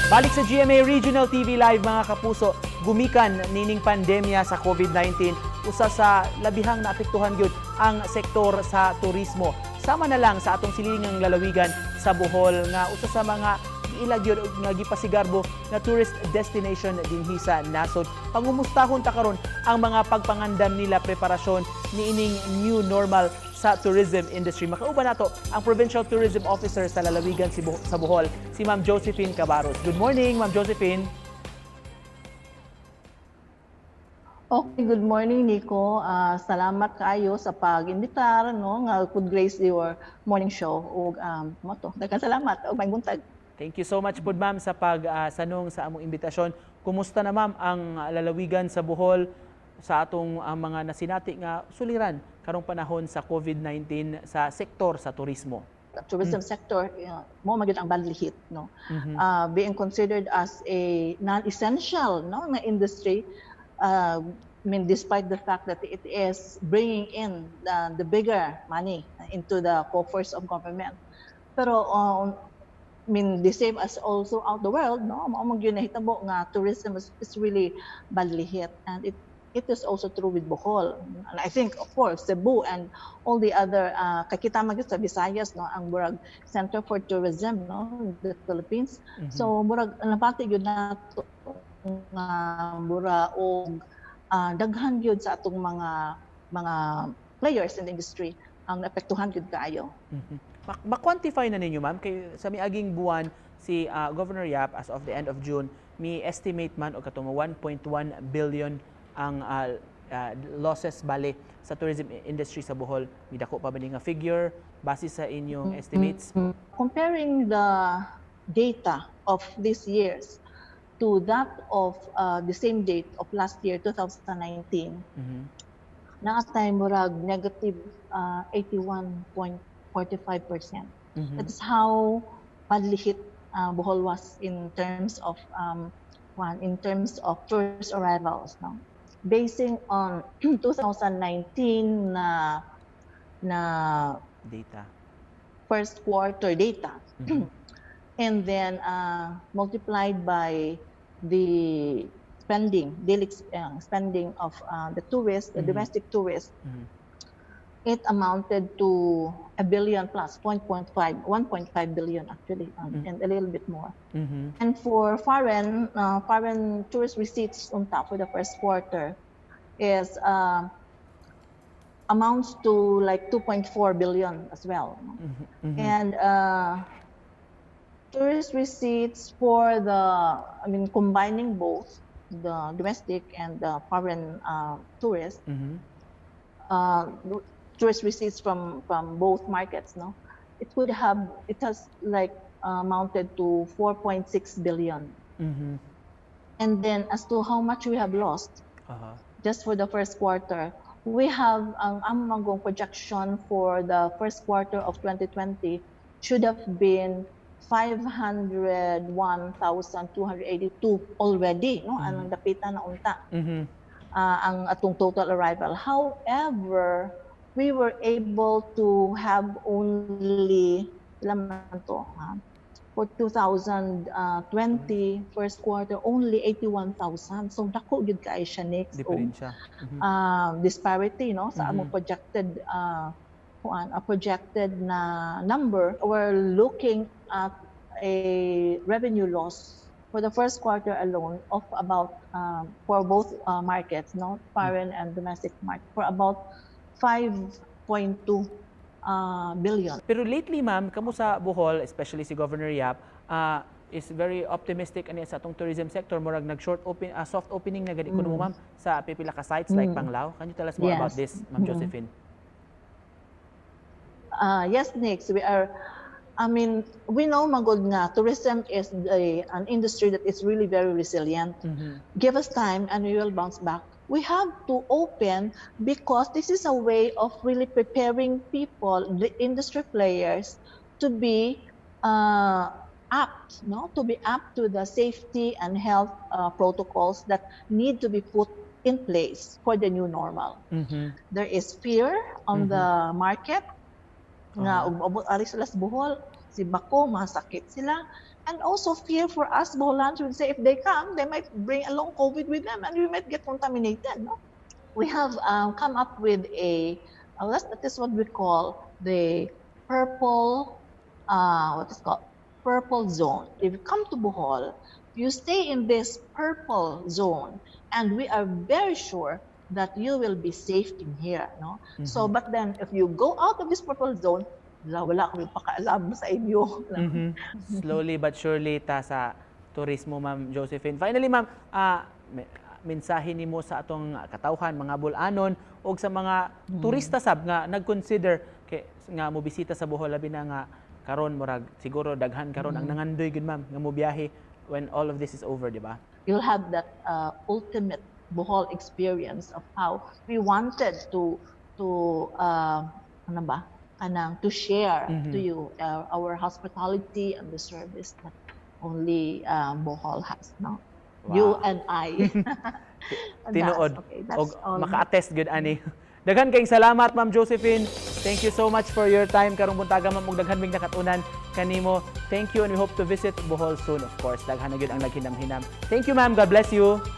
Balik sa GMA Regional TV Live, mga kapuso, gumikan nining pandemya sa COVID-19, usa sa labihang naapektuhan gyud ang sektor sa turismo. Sama na lang sa atong silingang lalawigan sa Bohol nga usa sa mga giila gyud og nga gipasigarbo na tourist destination dinhi sa nasod. Pangumustahon ta karon ang mga pagpangandam nila, preparasyon niining new normal sa tourism industry. Makauban nato ang Provincial Tourism Officer sa lalawigan sa Bohol, si Ma'am Josephine Cabarros. Good morning, Ma'am Josephine. Okay, good morning, Nico. Salamat kaayo sa pag-imbitar, no, nga could grace your morning show ug mao to. Daghang salamat ug maayong buntag. Thank you so much pod, ma'am, sa pag-sanong sa among imbitasyon. Kumusta na, ma'am, ang lalawigan sa Bohol sa atong ang mga nasinati nga suliran karong panahon sa COVID-19 sa sektor sa turismo? The tourism sector mao man gyud ang badly hit, no. Being considered as a non-essential, no, nga industry, I mean, despite the fact that it is bringing in the bigger money into the coffers of government. Pero I mean, the same as also out the world, no? Mao man gyud nahitabo nga tourism is really badly hit, and it is also true with Bohol. And I think, of course, Cebu and all the other, kay kita man gyud sa Visayas, no, ang murag center for tourism, no, in the Philippines. So murag nabati gyud nato nga mura og daghan gyud sa atong mga players in the industry ang naapektuhan gyud kaayo. Ma-quantify na ninyo, ma'am, kay sa miaging buwan si Governor Yap, as of the end of June, mi estimate man og katong 1.1 billion ang losses bale sa tourism industry sa Bohol. Midako pa ba ni nga figure base sa inyong estimates? Comparing the data of these years to that of the same date of last year, 2019, naa tay murag negative 81.45%. That's how badly hit Bohol was in terms of one, in terms of tourist arrivals. No? Basing on 2019 na Data. First quarter data, and then multiplied by the spending, daily spending of the tourists, the domestic tourists, it amounted to a billion plus, 0.5, 1.5 billion actually, and a little bit more. And for foreign tourist receipts unta for the first quarter is amounts to like 2.4 billion as well, no? And tourist receipts for the, I mean, combining both the domestic and the foreign tourists, tourist receipts from both markets, no, it has like amounted to 4.6 billion. And then as to how much we have lost, just for the first quarter, we have ang among projection for the first quarter of 2020 should have been 501,282 already, no? Anong dapitan na unta ang atong total arrival. However, we were able to have only, ilan man to, ha? For 2020 first quarter, only 81,000. So dako gyud kaayo siya next Diferensya. Disparity, no, sa among projected kuan, a projected na number. We're looking at a revenue loss for the first quarter alone of about for both markets, no, foreign and domestic market, for about 5.2 billion. Pero lately, ma'am, kamo sa Bohol, especially si Governor Yap, is very optimistic ani sa atong tourism sector. Murag nag short open, soft opening na gani kuno mo, ma'am, sa pipila ka sites like Panglao. Can you tell us more about Yes. this, Ma'am Josephine? Yes, Nix, we are, I mean, we know magod nga tourism is an industry that is really very resilient. Give us time and we will bounce back. We have to open because this is a way of really preparing people, the industry players, to be apt, no? To be apt to the safety and health protocols that need to be put in place for the new normal. There is fear on the market. Nga ug moabot ari sila sa Bohol, sibako, masakit sila. And also fear for us Boholans would say if they come, they might bring along COVID with them and we might get contaminated. No? We have come up with a, that is what we call the purple, what is called purple zone. If you come to Bohol, you stay in this purple zone, and we are very sure that you will be safe in here. No? So, but then if you go out of this purple zone, wala, wala kami pakaalam sa inyo. Slowly but surely ta sa turismo, Ma'am Josephine. Finally, ma'am, mensahe nimo sa atong katawhan, mga Bol-anon ug sa mga turista sab nga nag-consider kay nga mobisita sa Bohol, labi na nga karon murag siguro daghan karon ang nangandoy gud, ma'am, nga mobiyahe when all of this is over, di ba? You'll have that ultimate Bohol experience of how we wanted to ano ba kanang to share to you our hospitality and the service that only Bohol has, no? You and I. And Tinuod. Okay, that's Og all. Maka-attest gud ani. Daghan kayong salamat, Ma'am Josephine. Thank you so much for your time karong buntaga, ma'am, ug daghan mig nakatunan kanimo. Thank you and we hope to visit Bohol soon, of course. Daghan na gyud ang naghinam-hinam. Thank you, ma'am. God bless you.